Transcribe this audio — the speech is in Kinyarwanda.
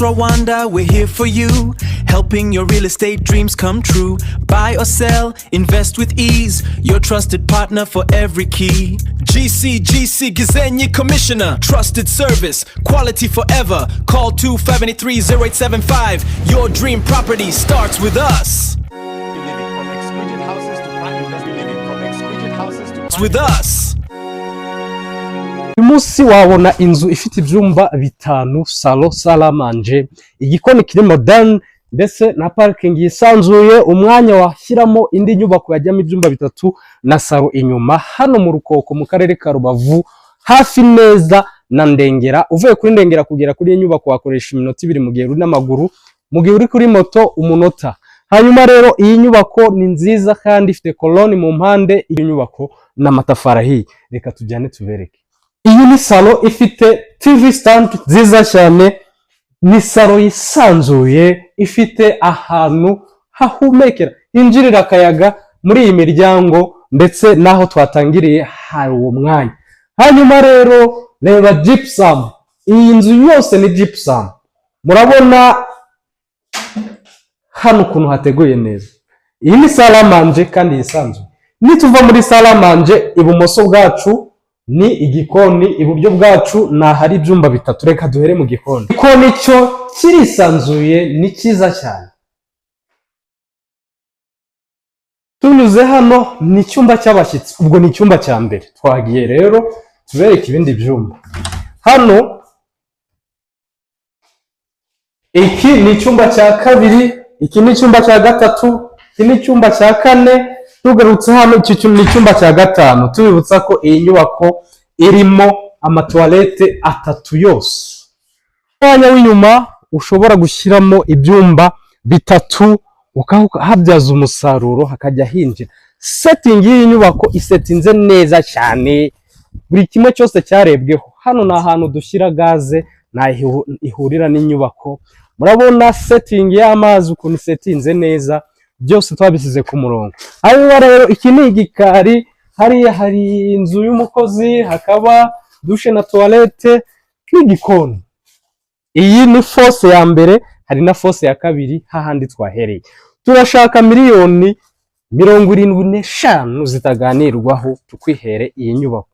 Rwanda, we're here for you, helping your real estate dreams come true. Buy or sell, invest with ease, your trusted partner for every key. GCGC Gisenyi Commissioner, trusted service, quality forever. Call 273 0875. Your dream property starts with us. Living from exquisite houses to prime investment living from exquisite houses to It's with us. Uyu munsi wabona inzu ifite ibyumba bitanu, salon, salle à manger, igikoni kiri moderne, ndetse na parking yisanzuye, umwanya washyiramo indi nyubako yajyamo ibyumba bitatu na salon inyuma, hano mu Rukoko, mu karere ka Rubavu, hafi neza na Ndengera. Uvuye kuri Ndengera kugera kuri iyi nyubako wakoresha iminota 2 mu gihe uri n'amaguru, mu gihe uri kuri moto umunota. Hanyuma rero iyi nyubako ni nziza kandi ifite colonne mu mpande. Iyi nyubako n'amatafari ahiye. Reka tujyane tubereke. Iyi ni salon ifite TV stand nziza cyane. Ni salon yisanzuye, ifite ahantu hahumekera, hinjirira akayaga muri iyi miryango, ndetse n'aho twatangiriye hari uwo mwanya. Hanyuma rero reba gypsum, iyi nzu yose ni gypsum. Murabona hano ukuntu hateguye neza. Iyi ni salle à manger kandi yisanzuye. Nituva muri salle à manger, ibumoso bwacu ni igikoni, iburyo bwacu ni ahari ibyumba bitatu. Reka duhere mu gikoni. Igikoni cyo kirisanzuye, ni cyiza cyane. Tunyuze hano ni icyumba cy'abashyitsi, ubwo ni icyumba cya mbere. Twagiye rero tubereke ibindi byumba. Hano iki ni icyumba cya kabiri, iki ni icyumba cya gatatu, iki ni icyumba cya kane. Tugarutse hano, iki ni icyumba cya gatanu. Tubibutsa ko iyi nyubako irimo amatoilette atatu yose. Umwanya w'inyuma ushobora gushyiramo ibyumba bitatu, ukahabyaza umusaruro, hakajya hinjira. Setting y'iyi nyubako isetinze neza cyane, buri kimwe cyose cyarebweho. Hano ni ahantu dushyira gaze, ntaho ihurira n'inyubako. Murabona setting y'amazi ukuntu isetinze neza, byose twabisize ku murongo. Hanyuma rero iki ni igikari. Hariya hari inzu y'umukozi, hakaba douche na toilette n'igikoni. Iyi ni fosse ya mbere, hari na fosse ya kabiri hahandi twahereye. Turashaka 75 miliyoni zitaganirwaho, tukwihere iyi nyubako.